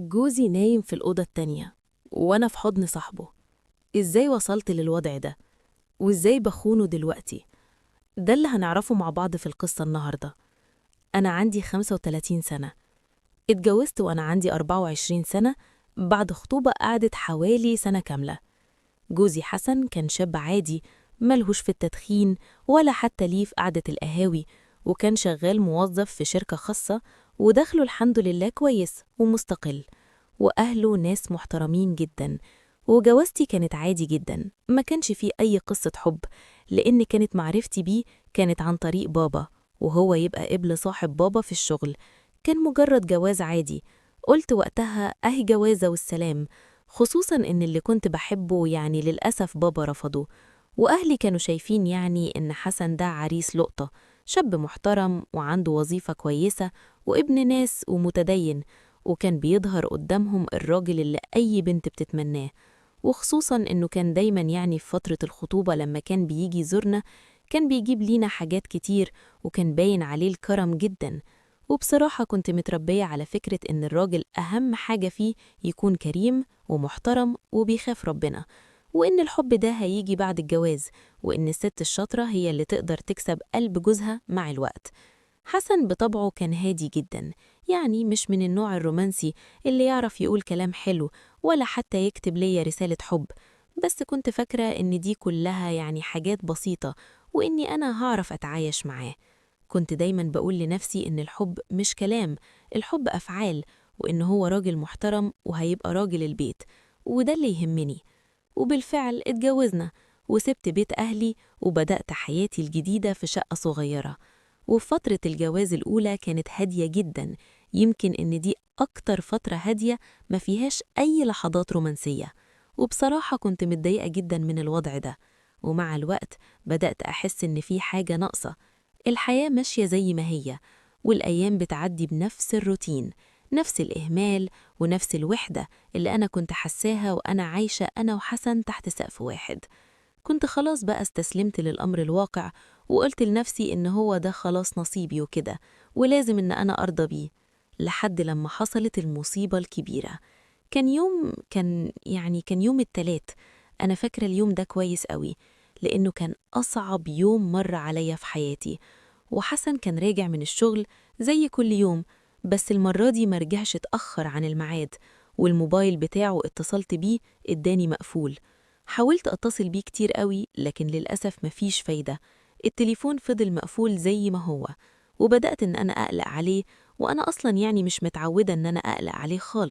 جوزي نايم في الأوضة التانية وأنا في حضن صاحبه. إزاي وصلت للوضع ده؟ وإزاي بخونه دلوقتي؟ ده اللي هنعرفه مع بعض في القصة النهاردة. أنا عندي 35 سنة، اتجوزت وأنا عندي 24 سنة بعد خطوبة قعدت حوالي سنة كاملة. جوزي حسن كان شاب عادي، ملهوش في التدخين ولا حتى ليه في قعدة القهاوي، وكان شغال موظف في شركة خاصة، ودخله الحمد لله كويس ومستقل، وأهله ناس محترمين جدا. وجوازتي كانت عادي جدا، ما كانش فيه أي قصة حب، لأن كانت معرفتي بيه كانت عن طريق بابا، وهو يبقى قبل صاحب بابا في الشغل. كان مجرد جواز عادي. قلت وقتها أهي جوازة والسلام، خصوصا إن اللي كنت بحبه يعني للأسف بابا رفضه، وأهلي كانوا شايفين يعني إن حسن ده عريس لقطة، شاب محترم وعنده وظيفة كويسة وابن ناس ومتدين، وكان بيظهر قدامهم الراجل اللي أي بنت بتتمناه. وخصوصا إنه كان دايما يعني في فترة الخطوبة لما كان بيجي يزورنا كان بيجيب لينا حاجات كتير، وكان باين عليه الكرم جدا. وبصراحة كنت متربية على فكرة إن الراجل أهم حاجة فيه يكون كريم ومحترم وبيخاف ربنا، وإن الحب ده هيجي بعد الجواز، وإن الست الشاطرة هي اللي تقدر تكسب قلب جوزها مع الوقت. حسن بطبعه كان هادي جدا، يعني مش من النوع الرومانسي اللي يعرف يقول كلام حلو ولا حتى يكتب لي رسالة حب، بس كنت فاكرة إن دي كلها يعني حاجات بسيطة وإني أنا هعرف أتعايش معاه. كنت دايما بقول لنفسي إن الحب مش كلام، الحب أفعال، وإن هو راجل محترم وهيبقى راجل البيت، وده اللي يهمني. وبالفعل اتجوزنا وسبت بيت أهلي وبدأت حياتي الجديدة في شقة صغيرة. وفترة الجواز الأولى كانت هادية جدا، يمكن إن دي أكتر فترة هادية ما فيهاش أي لحظات رومانسية، وبصراحة كنت متضايقة جدا من الوضع ده. ومع الوقت بدأت أحس إن في حاجة ناقصة، الحياة ماشية زي ما هي، والأيام بتعدي بنفس الروتين، نفس الإهمال ونفس الوحدة اللي أنا كنت حساها وأنا عايشة أنا وحسن تحت سقف واحد. كنت خلاص بقى استسلمت للأمر الواقع، وقلت لنفسي إن هو ده خلاص نصيبي وكده، ولازم إن أنا أرضى بيه، لحد لما حصلت المصيبة الكبيرة. كان يوم التلات، أنا فاكرة اليوم ده كويس قوي لأنه كان أصعب يوم مر عليا في حياتي. وحسن كان راجع من الشغل زي كل يوم، بس المرة دي مرجعش اتأخر عن الميعاد، والموبايل بتاعه اتصلت بيه اداني مقفول. حاولت أتصل بيه كتير قوي لكن للأسف مفيش فايدة، التليفون فضل مقفول زي ما هو. وبدأت إن أنا أقلق عليه، وأنا أصلاً يعني مش متعودة إن أنا أقلق عليه خالص.